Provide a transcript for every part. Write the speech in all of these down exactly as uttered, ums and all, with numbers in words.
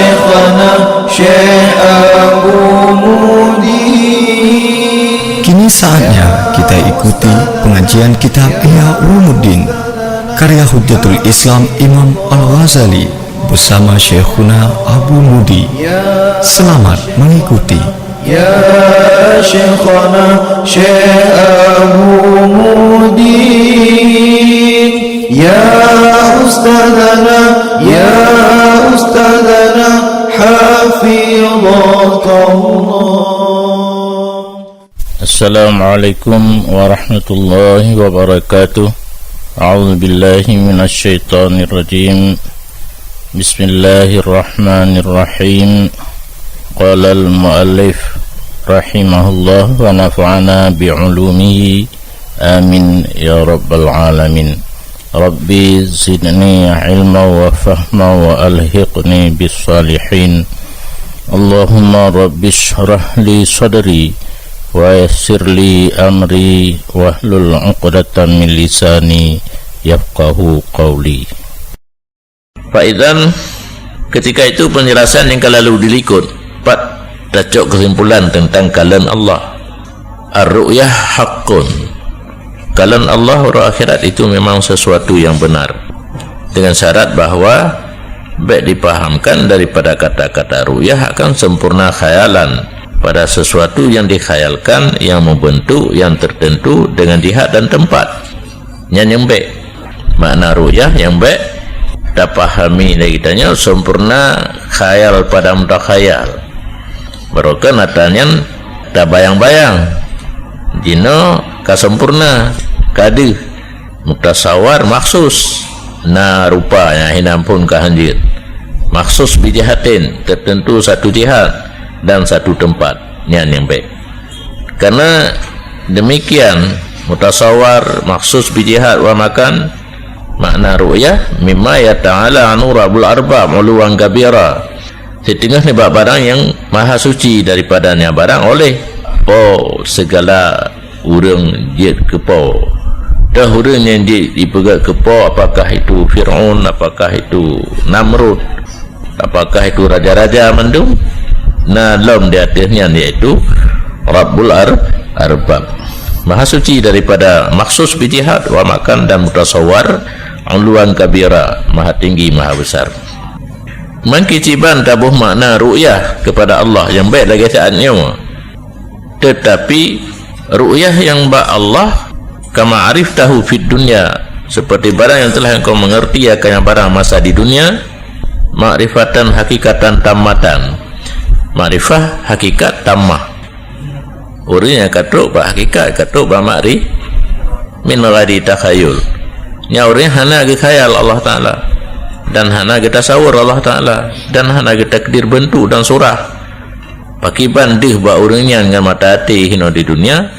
Syaikhana Syekh Abu Mudi. Kini saatnya kita ikuti pengajian kitab Ihya Ulumuddin, karya Hujjatul Islam Imam Al-Ghazali bersama Syekhuna Abu Mudi. Selamat mengikuti. Ya Syekhana Syekh Abu Mudi, ya Ustadzana, ya Ustadzana, hafidhakallah. Assalamualaikum warahmatullahi wabarakatuh. A'udzubillahi minasyaitonirrajim. Bismillahirrahmanirrahim. Qalal muallif rahimahullah wa nafa'ana bi ulumihi. Amin ya rabbal alamin. Rabbi zidni ilma wa fahma wa alhiqni bis salihin. Allahumma rabbi shrah li sadri wa yassir li amri wahlul 'uqdatam min lisani yafqahu qawli. Faizan, ketika itu penjelasan nyang ka lalu dilikot, pat tacok kesimpulan tentang kalon Allah. Ar-ru'yah haqqun. Kalon Allah uroe akhirat itu memang sesuatu yang benar. Dengan syarat bahwa bèk dipahamkan daripada kata-kata ru'yah akan sempurna khayalan pada sesuatu yang dikhayalkan yang membentuk yang tertentu dengan jihad dan tempat. Nyan nyang bèk. Makna ru'yah nyang bèk tapahami lé geutanyoe sempurna khayal pada mutakhayal. Barokon atra nyan tabayang-bayang. Jinoe ka sempurna, ka deuh, mutasawwar makhsus, na rupa nyang hinan phon ka hanjeuet. Makhsus bijihatin, tertentu satu jihad dan satu tempat. Nyan nyang bèk. Karena demikian, mutasawwar makhsus bijihat wa makan, makna ru'yah mimma yata'ala anhu rabbul arbab uluwan kabira. Siteungoh nibak barang nyang maha suci daripada nyan barang oleh Po segala ureuëng jeuet keu Po. Toh ureuëng nyang jeuet jipeugét keu Po, apakah itu Fir'aun, apakah itu Namrud, apakah itu raja-raja mandum? Na lom di ateueh nyan, yaitu Rabbul Ar-, Arbab. Maha suci daripada makhsus bijihat wa makan dan mutasawwar uluwan kabira, maha tinggi, maha besar. Mangkiban taboh makna ru'yah kepada Allah nyang bèk lagèe saat nyoe. Tetapi ru'yah nyang bak Allah, kama ariftahu fid dunya, seperti barang yang telah engkau mengerti akan nyang barang masa di dunia, ma'rifatan hakikatan tammatan. Makrifah hakikat tammah. Ureuëng nyang ka trok bak hakikat, ka trok bak makri-, min ghairi takhayul. Nyan ureuëng hana geukhayal Allah Taala, dan hana geutasawur Allah Taala, dan hana geutakdir bentuk dan surah. Pakiban deuh bak ureuëng nyan ngon mata até hinoe di dunia,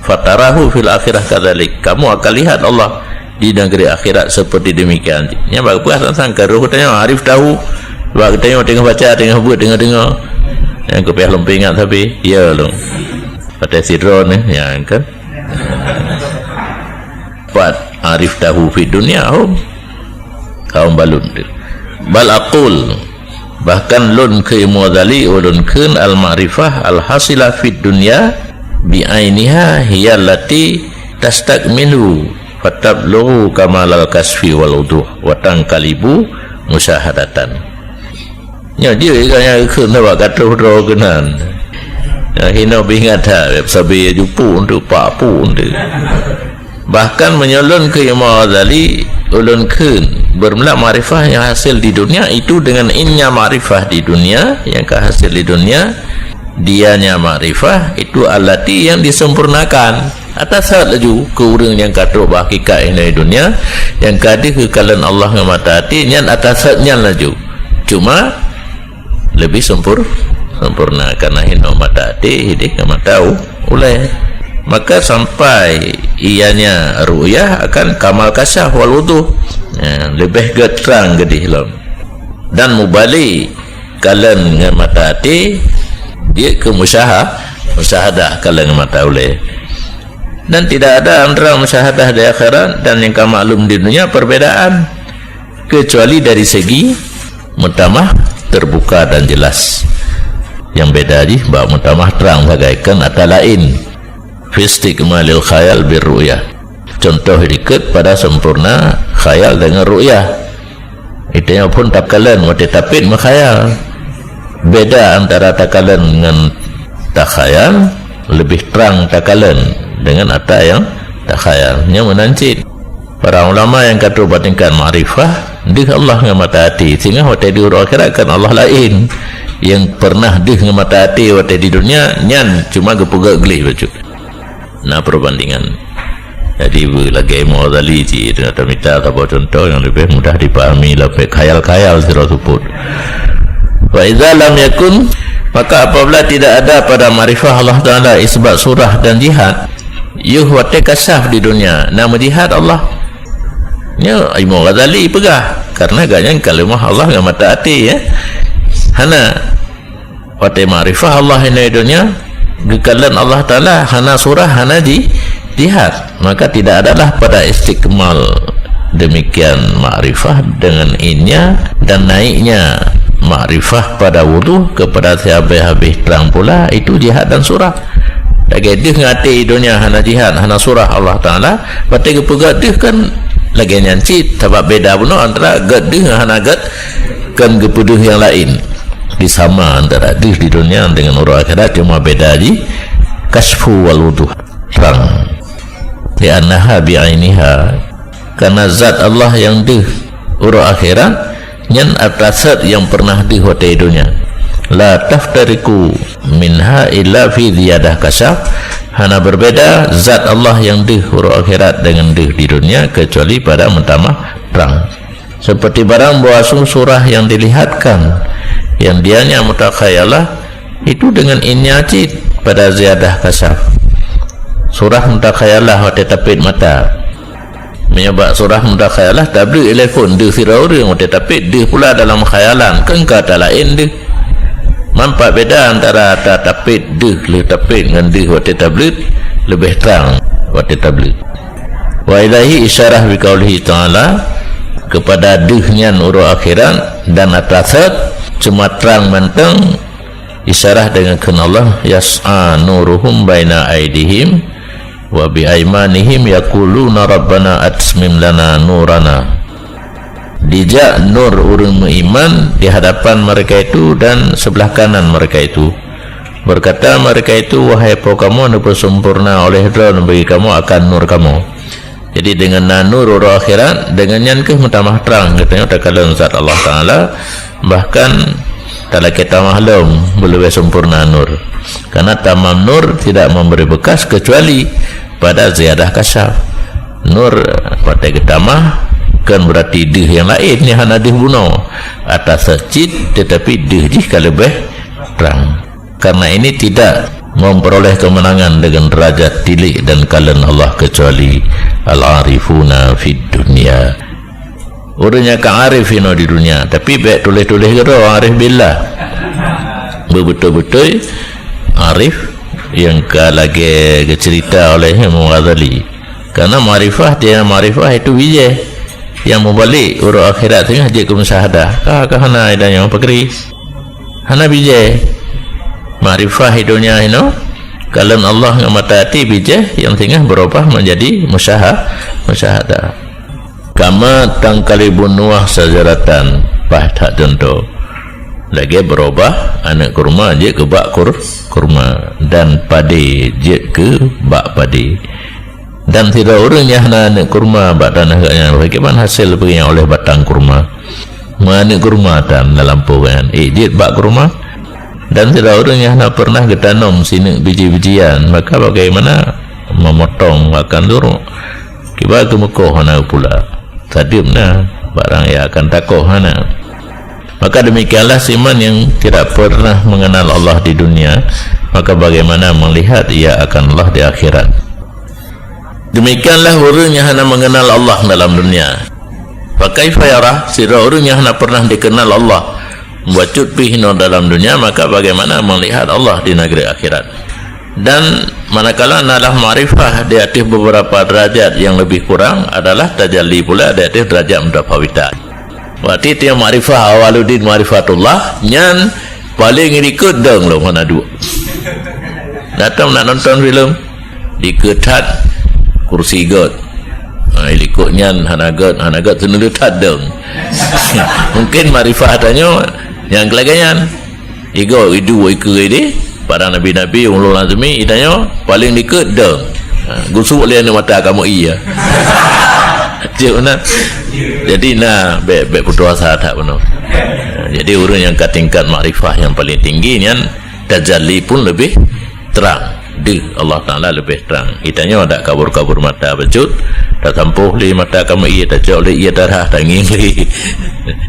fatarahu fil akhirah kadzalik. Kamu akan lihat Allah di negeri akhirat seperti demikian. Nyan bak peugah teuntang keu roh geutanyoe, ariftahu. Bak geutanyoe teungoh baca, teungoh buet, teungoh deungoe. Nyang kupiah lom peuingat sabe, ya lom. Patai sidroe ni, ya kan? Pat ariftahu fid dunya hum. Kaum balun tu. Bal aqul, bahkan lôn kheun, Imam Ghazali, ulôn kheun al-ma'rifah al-hasilah fid dunya bi ainiha hiya allati tastakmilu fatablughu kamalal kasfi wal wuduh wa tanqalibu musyahadatan. Nyoe jeuet ka nyang kheun bak ka troh droe keunan. Nyang hinoe beuingat that, sabe jupuk tu, pak pun tu. Bahkan meunyoe lôn kheun, Imam Ghazali, ulôn kheun, bermula makrifah yang hasil di dunia itu dengan innya makrifah di dunia, yang ka hasil di dunia, dianya makrifah itu allati yang disempurnakan. Atas hat laju keu ureuëng nyang ka trok bak hakikat hinoe di dunia, nyang ka deuh keu kalon Allah ngon mata até, nyan atas hat nyan laju. Cuma lebih sempur-, sempurna karena hinoe mata até, hideh ngon mata u-, ulée. Maka sampai ianya ru'yah akan kamal kasyaf wal wuduh. Ya, leubeh gét trang geudeh lom. Dan mubalik kalon ngon mata até, jeuet keu musyaha-, musyahadah kalon ngon mata ulée. Dan tidak ada antara musyahadah di akhirat dan nyang ka maklum di dunia perbedaan, kecuali dari segi meutamah terbuka dan jelas. Nyang beda jih bak meutamah trang sagai, kon atra laén. Fi istikmalil khayal bir ru'yah. Contoh dikeue pada sempurna khayal deungon ru'yah. Itanyoe phon takalon watée tapét meukhayal. Beda antara takalon ngon takhayal, leubeh trang takalon deungon atra nyang takhayal. Nyoe meunan cit. Para ulama nyang ka trok bak tingkat makrifah, deuh Allah ngon mata até, singoh watée deuh uroe akhirat kon Allah laén. Nyang pernah deuh ngon mata até watée di dunia, nyan cuma geupeugét gleh bacut. Na perbandingan. Jadi, beu lagée Imam Ghazali cit, na tamita saboh contoh nyang leubeh mudah dipahami lom bék khayal-khayal sidroe seupôt. Wa idza lam yakun, maka apabila tidak ada pada makrifah Allah Taala isbat surah dan jihad, yoh watée kasyaf di dunia, na meujihad Allah. Nyoe Imam Ghazali peugah, karena gobnyan kalimah Allah ngon mata até, ya. Hana. Watée makrifah Allah hinoe donya, geukalon Allah Taala hana surah, hana ji-, jihad, maka tidak adalah pada istikmal demikian makrifah dengan innya dan naiknya makrifah pada wuduh kepada sehabis-habis trang pula, itu jihad dan surah. Lagée deuh ngon até donya hana jihad, hana surah Allah Taala, watée geupeugét deuh kan lagée nyan cit, sabab beda bunoe antara gét deuh ngon hana gét, kon geupeudeuh nyang laén. Disama antara deuh di dunia dengan uroe akhirat, cuma beda jih kasyfu wal wuduh, terang. Li'annaha bi'ainiha, karena zat Allah nyang deuh uroe akhirat nyan atra zat nyang pernah deuh watée dunia. La taftariqu minha illa fi ziyadah kasyaf, hana berbeda zat Allah nyang deuh uroe akhirat dengan deuh di dunia kecuali pada meutamah terang. Seperti barang bahwa su-, surah yang dilihatkan, yang dianya mutakhayalah, itu dengan innya cit pada ziyadah kasyaf. Surah mutakhayalah watée tapét mata. Meunyoe bak surah mutakhayalah tableuet ilée phon deuh sidroe ureuëng watée tapét deuh pula dalam khayalan, kon ka atra laén deuh. Manfaat beda antara atra tapét deuh lheueh tapét ngon deuh watée tableuet, leubeh trang watée tableuet. Wa ilaihi isyarah biqaulihi ta'ala, kepada deuh nyan uroe akhirat dan atra zat cuma trang mantong isyarah deungon kheun Allah, "Yas'a nuruhum baina aidihim wa bi aimanihim yaquluna rabbana atmim lana nurana." Dijak nur ureuëng meuiman di hadapan mereka itu dan sebelah kanan mereka itu. Berkata mereka itu, "Wahai Po kamoe, neupeusempurna oleh Droe bagi kamoe akan nur kamoe." Jadi, deungon na nur uroe akhirat, deungon nyan kheueh meutamah trang geutanyoe takalon zat Allah Taala, bahkan talakée tamah lom beuleubeh sempurna nur. Karena tamam nur tidak memberi bekas kecuali pada ziyadah kasyaf. Nur watée geutamah, kon berarti deuh nyang laén nyang hana deuh bunoe. Atra zat cit, tetapi deuh jih ka leubeh trang. Karena ini tidak memperoleh kemenangan dengan derajat tilik dan kalon Allah kecuali al-arifuna fid dunya. Ureuëng nyang ka arif hinoe di dunia, tapi bék tuléh-tuléh keudroe arif billah. Beubeutôi-beutôi arif nyang ka lagée geuceurita oleh Imam Ghazali. Karena makrifah, tiada makrifah itu bijéh. Nyang meubalek uroe akhirat singoh jeuet keu musyahadah. Ka, ka hana ida nyang pakri. Hana bijéh. Makrifah di dunia hinoe, kalon Allah ngon mata até bijéh nyang singoh beurubah menjadi musyaha-, musyahadah. Kama tanqalibun nukhlah syajaratan, paih that contoh. Lagée beurubah aneuëk kurma jeuet keu bak kur-, kurma dan padé jeuet keu bak padé. Dan sidroe ureuëng nyang hana aneuëk kurma bak tanoh gobnyan, bagaimana hasil peue nyang oleh batang kurma? Meuaneuëk kurma tan lam lampôh gobnyan, ék jeuet bak kurma? Dan sidroe ureuëng nyang hana pernah geutanom sineuk biji-bijian, maka bagaimana meumotong akan duruk? Kiban geumeukoh hana pula, sadeuem na barang nyang akan takoh hana. Maka demikianlah siman yang tidak pernah mengenal Allah di dunia, maka bagaimana melihat ia akan Allah di akhirat? Demikianlah ureuëng nyang hana mengenal Allah dalam dunia. Fa kaifa yarah, sidroe ureuëng nyang hana pernah dikenal Allah bacut pih hinoe dalam dunia, maka bagaimana melihat Allah di negeri akhirat? Dan manakala nalah makrifah di ateueh beberapa derajat yang lebih kurang adalah tajalli pula di ateueh derajat mutafawitat. Berarti tiang makrifah Awaluddin Makrifatullah nyan paléng likot dong lom hana duek. Datang nak nonton filem, likot that kursi göt. Ha, likot nyan hana göt, hana göt, seuneulheueh that dong. Mungkin makrifah tanyoe nyang lagée nyan. Igoe idu ikeue deh, para nabi-nabi ulul azmi, itanyoe paléng likot dong. Ha, gusuk lé aneuk mata kamoe iya. Cek mana? Jadi na bék, bék putus asa that bunoe. Ha, jadi ureuëng nyang ka tingkat makrifah nyang paléng tinggi nyan tajalli pun leubeh terang. Deuh Allah Taala leubeh terang. Itanyoe adak kabur-kabur mata bacut, tasampôh lé mata kamoe ié, tacok lé ié darah, tangieng lé.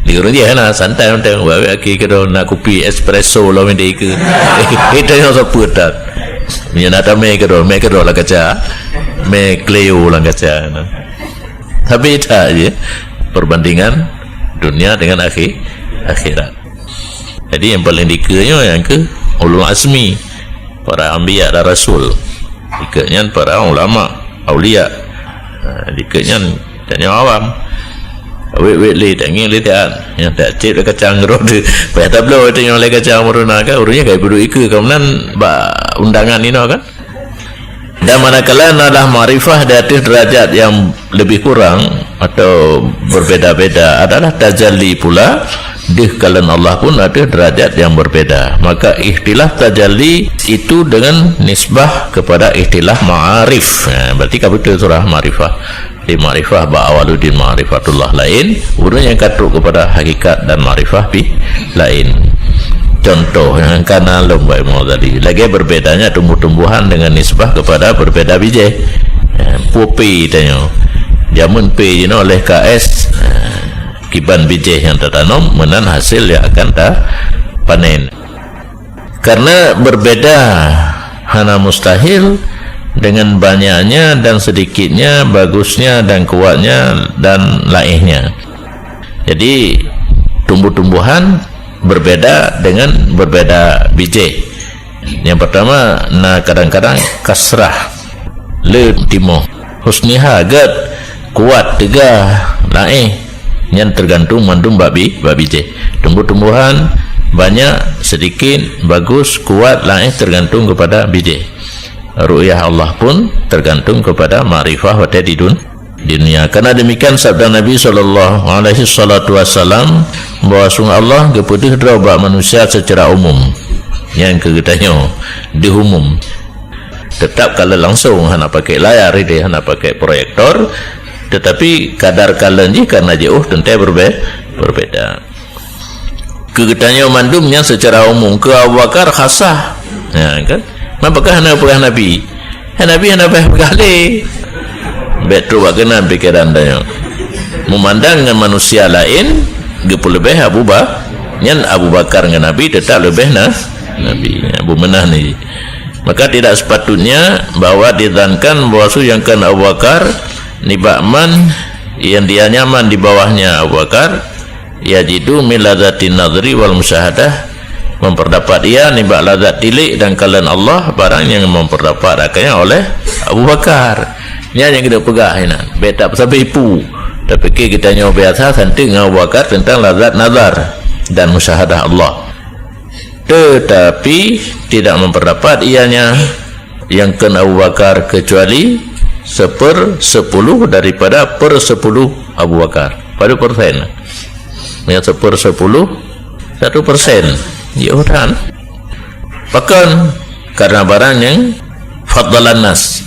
Di ureuëng jih na santai mantong, wawé aki keudroe na kupi espresso lom deh ikeue. Itanyoe sapeue that. Meunyoe na tamé keudroe, mé keudroe lam kaca. Mé Cleo lam kaca na. Tapi that je perbandingan dunia dengan akhi-, akhirat. Jadi nyang paléng likot nyoe nyang keu ulul azmi, para anbiya dan rasul. Likot nyan para ulama, aulia. Ha, likot nyan tanyoe awam. Wét-wét lé, tangieng lé that. Nyang that cit lé kacang rot. Payah tabloe tanyoe lé kacang meuruna ka, ureuëng nyan ka ipeuduk ikeue ka meunan bak undangan inoe kan. Dan manakala na adalah makrifah di ateueh derajat yang lebih kurang atau berbeda-beda adalah tajalli pula, deuh kalon Allah pun ateueh derajat yang berbeda. Maka ikhtilaf tajalli itu dengan nisbah kepada ikhtilaf ma'arif. Ha, berarti ka beutôi surah Ma'rifah. Di makrifah bak Awaluddin Makrifatullah laén, ureuëng nyang ka trok keupada hakikat dan makrifah pih laén. Contoh nyang ka na lom bak Imam Ghazali, lagée berbedanya tumbuh-tumbuhan dengan nisbah kepada berbeda bijéh. Eh, peue pé tanyoe. Jameun pé jinoe oleh K S, eh, kiban bijéh nyang tatanom meunan hasil nyang akan tapanen. Karena berbeda hana mustahil dengan banyaknya dan sedikitnya, bagusnya dan kuatnya dan laéhnya. Jadi, tumbuh-tumbuhan berbeda dengan berbeda bijéh. Nyang pertama, na kadang-kadang kasrah, le timoh. Husniha, gét, kuat, teuga, laéh. Nyan tergantung mandum bak bi-, bak bijéh. Tumbuh-tumbuhan banyak, sedikit, bagus, kuat, laéh tergantung kepada bijéh. Ru'yah Allah pun tergantung kepada makrifah watée di dun-, di dunia. Karena demikian sabda Nabi sallallahu alaihi salatu wasallam bahwa sungguh Allah geupeudeuh droe bak manusia secara umum. Nyan keu geutanyoe, deuh umum. Teutap kalon langsong, hana pakai layar ideh, hana pakai proyektor, tetapi kadar kalon jih karena jiôh teuntée berbe-, berbeda. Keu geutanyoe mandum nyan secara umum, keu Abu Bakar khasah. Ya, kan? Mapakah hana peugah Nabi? Hai Nabi hana payah peugah lé. Bék trok bak keunan pikeran tanyoe. Meumandang ngon manusia laén, geupeuleubeh Abu Ba-, nyan Abu Bakar ngon Nabi teutap leubeh na-, Nabi. Nyan beumeunah ni. Maka tidak sepatutnya bahwa dizankan bahwa su nyang kon Abu Bakar nibak man yang dia nyaman di bawahnya Abu Bakar, yajidu min ladzatin nadhri wal musyahadah, memperdapat ia nibak lazat tilék dan kalon Allah barang yang memperdapat akannya oleh Abu Bakar. Nyan nyang keuneuk peugah inan. Bék tak sabe ipu. Tapike geutanyoe biasa santeuk ngon Abu Bakar tentang lazat nazar dan musyahadah Allah. Tetapi tidak memperdapat ianya yang kon Abu Bakar kecuali sepersepuluh daripada persepuluh Abu Bakar. Padum persen? Nyang sepersepuluh, satu persen. Jiôh that. Pakon? Karena barang nyang faddalan nas,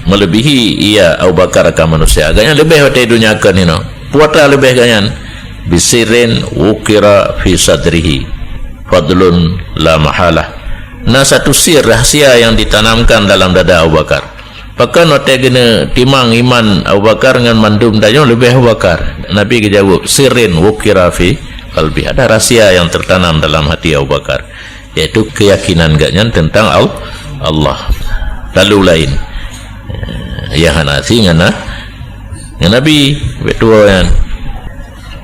melebihi ia Abu Bakar akan manusia. Agaknya leubeh watée donya kon inoe. Peue atra leubeh gobnyan? Bisirin wukira fi sadrihi. Fadlun la mahalah. Na satu sir rahsia yang ditanamkan dalam dada Abu Bakar. Pakon watée geuneuk timang iman Abu Bakar ngon mandum tanyoe leubeh Abu Bakar? Nabi geujaweueb, "Sirrin wukira fi qalbi." Ada rahsia yang tertanam dalam hati Abu Bakar, yaitu keyakinan gobnyan tentang Al-, Allah. Lalu laén, eh, nyang hana si ngon na-, ngon Nabi, beutôi nyan.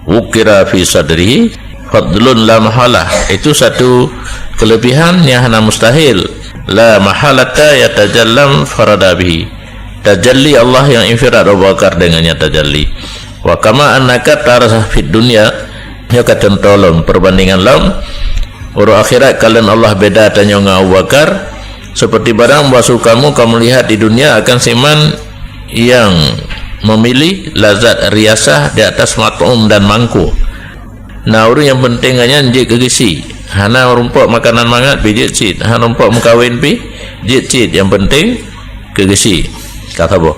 Wukira fi sadrihi fadlun la mahalah. Itu satu kelebihan yang hana mustahil. La mahalata yatajallam farada bihi. Tajalli Allah yang infirad Abu Bakar dengannya tajalli. Wa kama annaka tarah fid dunya, Nyoe ka cuntoh lom, perbandingan lom. Uroe akhirat kalon Allah beda tanyoe ngon Abu Bakar. Seperti barang bahwa kamu, kamu lihat di dunia akan si man yang memilih lazat riasah di atas mat'um dan mangkuk. Na ureuëng nyang peunteng nyan jeuet keu geuchik. Hana rumpok makanan mangat pih jeuet cit. Hana rumpok meukawen pih jeuet cit. Nyang peunteng keu geuchik. Ka saboh.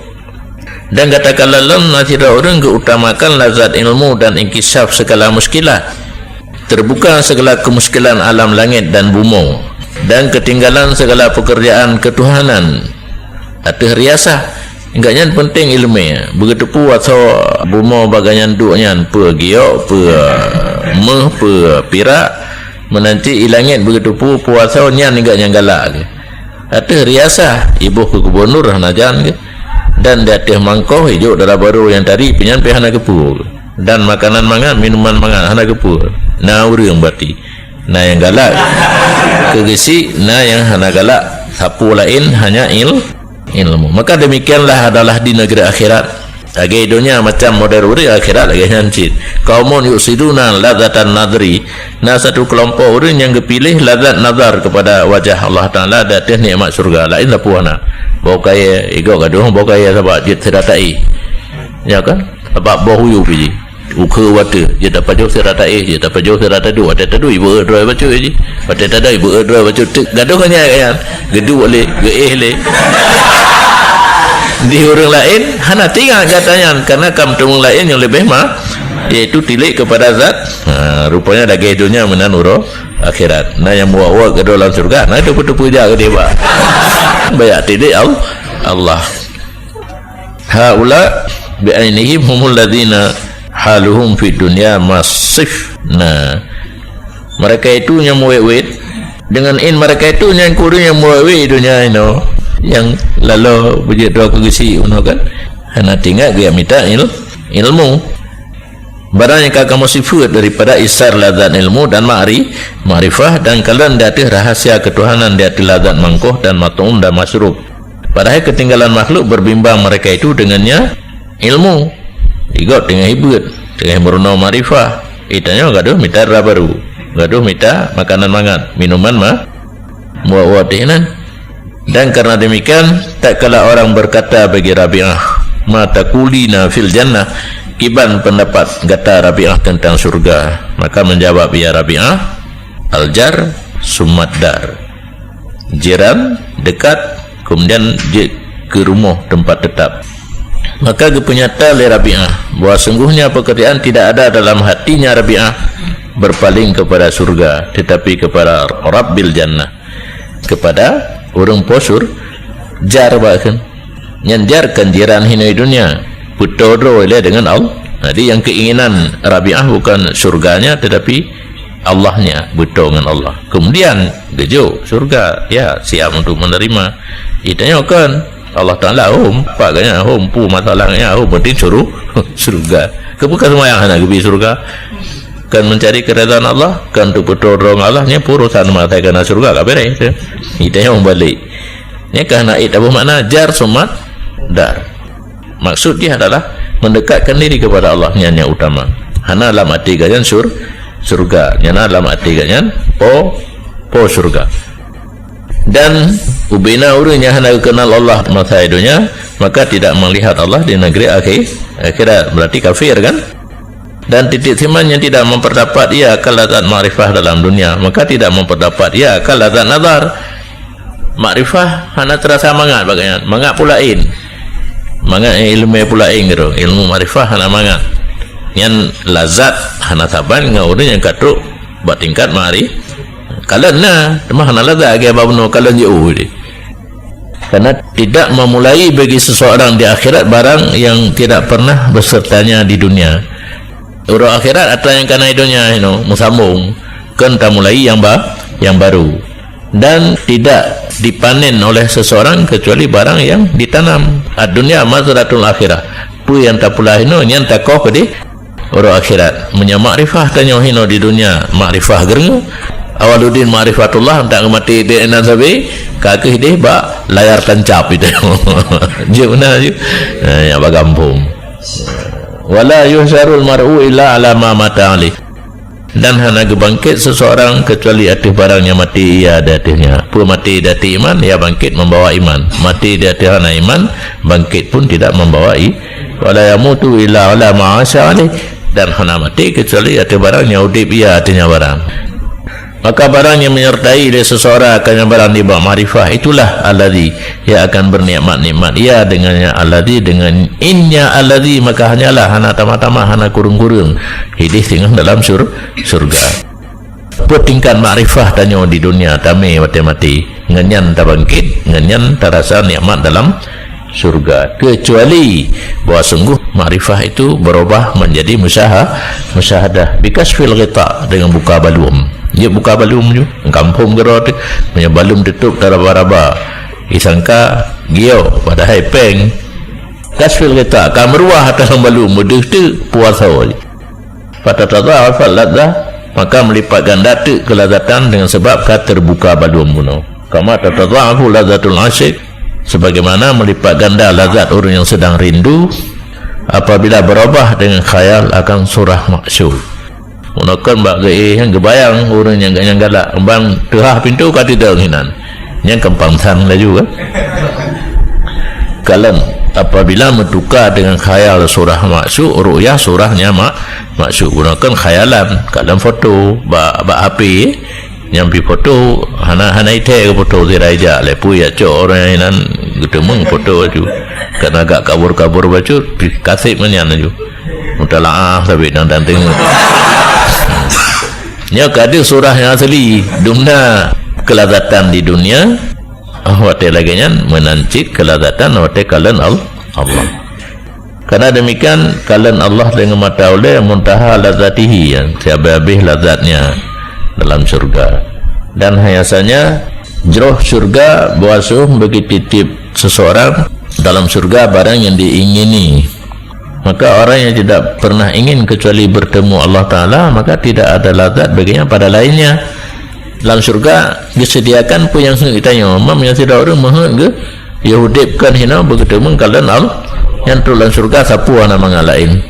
Dan gata kalon lom na sidroe ureuëng geuutamakan lazat ilmu dan inkishaf segala muskilah, terbuka segala kemuskilan alam langit dan bumoe, dan ketinggalan segala pekerjaan ketuhanan ateueh riasah. Gobnyan nyang peunteng iéleumé, beugeuteupeue asoe bumoe bagaih nyan duek nyan, peue giok, peue méuh, peue pirak, meunan cit i langét beugeuteupeue peue asoe nyan gobnyan galak. Ateueh riasah, iboh keu gubunur hana jan geuh, dan di ateueh mangkoh ijok dara barô nyang tari pih nyan pih hana geupeue, dan makanan mangat, minuman mangat hana geupeue. Na ureuëng bati, na nyang galak keu geuchik, na nyang hana galak sapeue laén hanya il-, ilmu. Maka demikianlah adalah di negeri akhirat. Lagée donya macam model ureuëng, akhirat lagée nyan cit. Qaumun yu'thiruna ladzatan nadhri. Na satu kelompok ureuëng nyang geupiléh lazat nazar kepada wajah Allah Taala di ateueh nikmat syurga. Laén sapeue hana. Boh kayée, igoe gadôh boh kayée sabab jeuet sira taéh. Ya kan? Sabab boh huyu biji. Ukeue watée jeuet tapajoh sira taéh, jeuet tapajoh sira taduek. Watée taduek ibeuet droe bacut jih. Watée tadai ibeuet droe bacut teuk. Gadôh nyan, nyan. Geuduek lé, geuéh lé. Di ureuëng laén hana teuingat gata nyan, karena ka meuteumé laén nyang leubeh ma, yaitu tilék kepada zat. Ha, rupanya lagée donya meunan uroe akhirat. Na nyang muwat-wat gadôh lam syurga, na teupeue-teupeue jak keudeh bak. Banyak tilék Al-, Allah. Haula bi'ainihim humul ladzina haluhum fid dunya masif. Nah, mereka itu nyang muwét-wét. Dengan in mereka itu nyang kureueng nyang muwét-wét donya inoe. Nyang laloe beujeuet droe keu geuchik unoe kan. Hana teuingat geujak mita il-, ilmu. Barang nyang ka kamoe sifeuet daripada isar lazat ilmu dan ma'ri-, ma'rifah dan kalon di ateueh rahasia ketuhanan di ateueh lazat mangkoh dan mat'um dan masyrub. Padahai keutinggalan makhluk berbimbang mereka itu dengannya ilmu. Igob teungoh ibeuet, teungoh meurunoe ma'rifah. Itanyoe gadôh mita dara barô, gadôh mita makanan mangat, minuman ma-, muwat-wat teuh nan. Dan karena demikian, tatkala orang berkata bagi Rabi'ah, "Ma taqulina fil jannah?" Kiban pendapat gata Rabi'ah tentang surga? Maka menjawab ia Rabi'ah, "Al-jar sumad dar." Jiran, dekat, kemudian jeuet keu rumoh tempat tetap. Maka geupeunyata lé Rabi'ah bahwa sungguhnya pekerjaan tidak ada dalam hatinya Rabi'ah berpaling kepada surga, tetapi kepada Rabbil Jannah, kepada ureuëng po sur-, jar bak kheun. Nyan jar kan jiran hinoe dunia, peutoe droe lé dengan Allah. Jadi yang keinginan Rabi'ah bukan surganya, tetapi Allahnya, beutôi ngon Allah. Kemudian geujok syurga, ya, siap untuk menerima. Itanyoe kan Allah Taala hom, pak ganya hom, pu masalah ganya hom, penting suruh syurga. Kebuka semua yang hana geubri syurga. Kan mencari keridhaan Allah, kan untuk beutôi droe ngon Allah, nya urusan mata kena syurga ka beres. Itanyoe balik. Nya kan hana it taboh makna jar sumat dar. Maksud jih adalah mendekatkan diri kepada Allah, nyan nyang utama. Hana lam até gobnyan sur-, surga, nyan na lam até gobnyan po, po surga. Dan ubena ureuëng nyang hana geukeunal Allah masa donya, maka tidak melihat Allah di negeri akhir, akhirat. Berarti kafir kan? Dan titik siman yang tidak memperdapat ia akan lazat makrifah dalam dunia, maka tidak memperdapat ia akan lazat nazar. Makrifah hana terasa mangat bak gobnyan, mangat pula in. Mangat ilmu pula in gitu. Ilmu makrifah hana mangat. Nyan lazat hana saban ngon ureuëng nyang ka trok bak tingkat mari. Kalon na, teuma hana lazat lagée bak bunoe kalon jiôh deh. Karena tidak memulai bagi seseorang di akhirat barang yang tidak pernah besertanya di dunia. Uroe akhirat atra nyang ka na i donya inoe meusambong, kon tamulai nyang ba-, nyang baru. Dan tidak dipanen oleh seseorang kecuali barang yang ditanam. Ad-dunya mazra'atul akhirah. Peue nyang tapula inoe nyan takoh keudeh uroe akhirat. Meunyoe makrifah tanyoe hinoe di dunia, makrifah geureungoe. Awaluddin makrifatullah, tak ngeumati di enam sabe, ka keuh deh bak layar tancap itu. Jeuet beuna jeuet. Nah, ya bagampung. Wala yuhsyarul mar'u illa ala ma mata alaih. Dan hana geubangkét seseorang kecuali ateueh barang nyang maté ia di ateuehnya. Peue maté di ateueh iman, ia bangkét membawa iman. Maté di ateueh hana iman, bangkét pun tidak membawa i-, "Wa la yamutu illa ala ma asya alaih." Dan hana maté kecuali ateueh barang nyang udép ia ateuehnya barang. Maka barang nyang menyertai lé seseorang akan nyang barang nibak makrifah, itulah alladzi, ia akan bernikmat-nikmat ia dengannya alladzi, dengan innya alladzi, maka hanyalah hana tamah-tamah, hana kureueng-kureueng, idéh singoh dalam sur-, syurga. Peue tingkat makrifah tanyoe di dunia, tamé watée maté, ngon nyan tabangkét, ngon nyan tarasa nikmat dalam syurga. Kecuali bahwa sungguh makrifah itu berubah menjadi musyaha-, musyahadah. Bikasyfil ghita, dengan buka balum. Jeuet buka balum ju, gampông keudroe teuh, meunyoe balum teutup taraba-raba. Disangka giok, padahai péng. Kasyfil ghita, ka meuruah atas balum, meudeuh teuk, puasa. Fatatadha'aful ladzah, maka meulipat ganda teuk keulazatan dengan sebab ka teubuka balum bunoe. Kama tatadha'afu ladzatul asyiq, sebagaimana meulipat ganda lazat ureuëng nyang sedang rindu, apabila berubah dengan khayal akan surah masyuq. Meunoe kon bak geuéh nyang geubayang ureuëng nyang, nyang galak, ban teuhah pintoe ka teudeung hinan. Nyang gampang sang laju, kan? Kalon, apabila meutuka dengan khayal surah masyuq, ru'yah surahnya mak-, masyuq. Gunakan khayalan, kalon foto, bak, bak H P, nyang pi foto, hana, hana ithée keu foto sira ijak, lé peue jak cok ureuëng inan geuteumeung foto laju. Kana agak kabur-kabur bacut, pi kaseb ngon nyan laju. Mutalaah sabe dan, dan tengok. Nyoe ka deuh surah nyang asli, dumna keulazatan di dunia, watée lagée nyan meunan cit keulazatan watée kalon Al-, Allah. Karena demikian, kalon Allah dengan mata ulée muntaha lazatihi, ya, sehabis-habis lazatnya dalam syurga. Dan biasanya jroh syurga, bahwa sungguh bagi tiep-tiep seseorang dalam syurga barang yang diingini. Maka orang yang tidak pernah ingin kecuali bertemu Allah Taala, maka tidak ada lazat baginya pada lainnya. Dalam syurga disediakan peue nyang heuet tanyoe, mam nyang sidroe ureuëng meuheuet geu, ia udeb kon hinoe beugeuteumeung kalon Allah, nyang trok lam syurga sapeue hana mangat laén.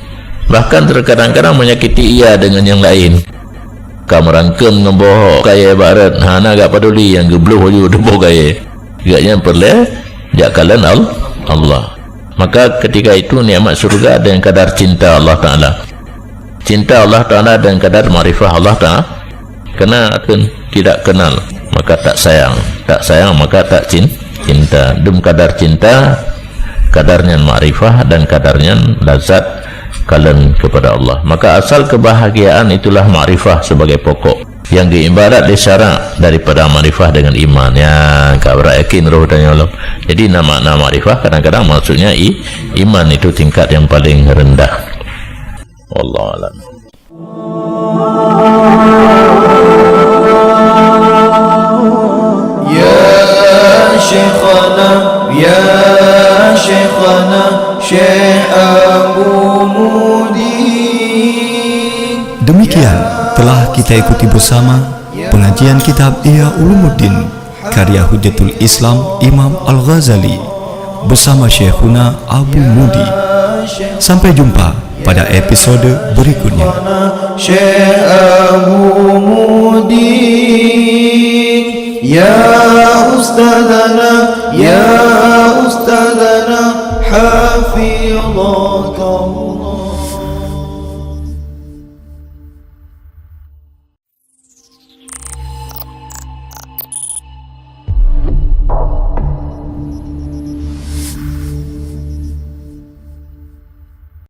Bahkan terkadang-kadang menyakiti ia dengan yang lain. Ka meurangkeum ngon boh kayée barat, hana gak paduli, nyang geubloh laju teuboh kayée. Gak nyan peureulée jak kalon Al-, Allah. Maka ketika itu nikmat syurga dengan kadar cinta Allah Taala. Cinta Allah Taala dengan kadar makrifah Allah Taala. Karena akan tidak kenal, maka tak sayang. Tak sayang, maka tak cin-, cinta. Dum kadar cinta, kadar nyan makrifah dan kadar nyan lazat kalon kepada Allah. Maka asal kebahagiaan itulah makrifah sebagai pokok. Yang diibarat di syarak daripada makrifah dengan iman. Ya, ka berat yakin roh dan nyolong. Jadi, nama makna makrifah kadang-kadang maksudnya i-, iman itu tingkat yang paling rendah. Wallahu a'lam. Ya Syekhana, ya Syekhana, Syekh Abu Mudi. Demikian telah kita ikuti bersama pengajian kitab Ihya Ulumuddin karya Hujjatul Islam Imam Al-Ghazali bersama Syekhuna Abu Mudi. Sampai jumpa pada episode berikutnya. Syekh Abu Mudi, ya Ustazana, ya Ustazana, hafizallah.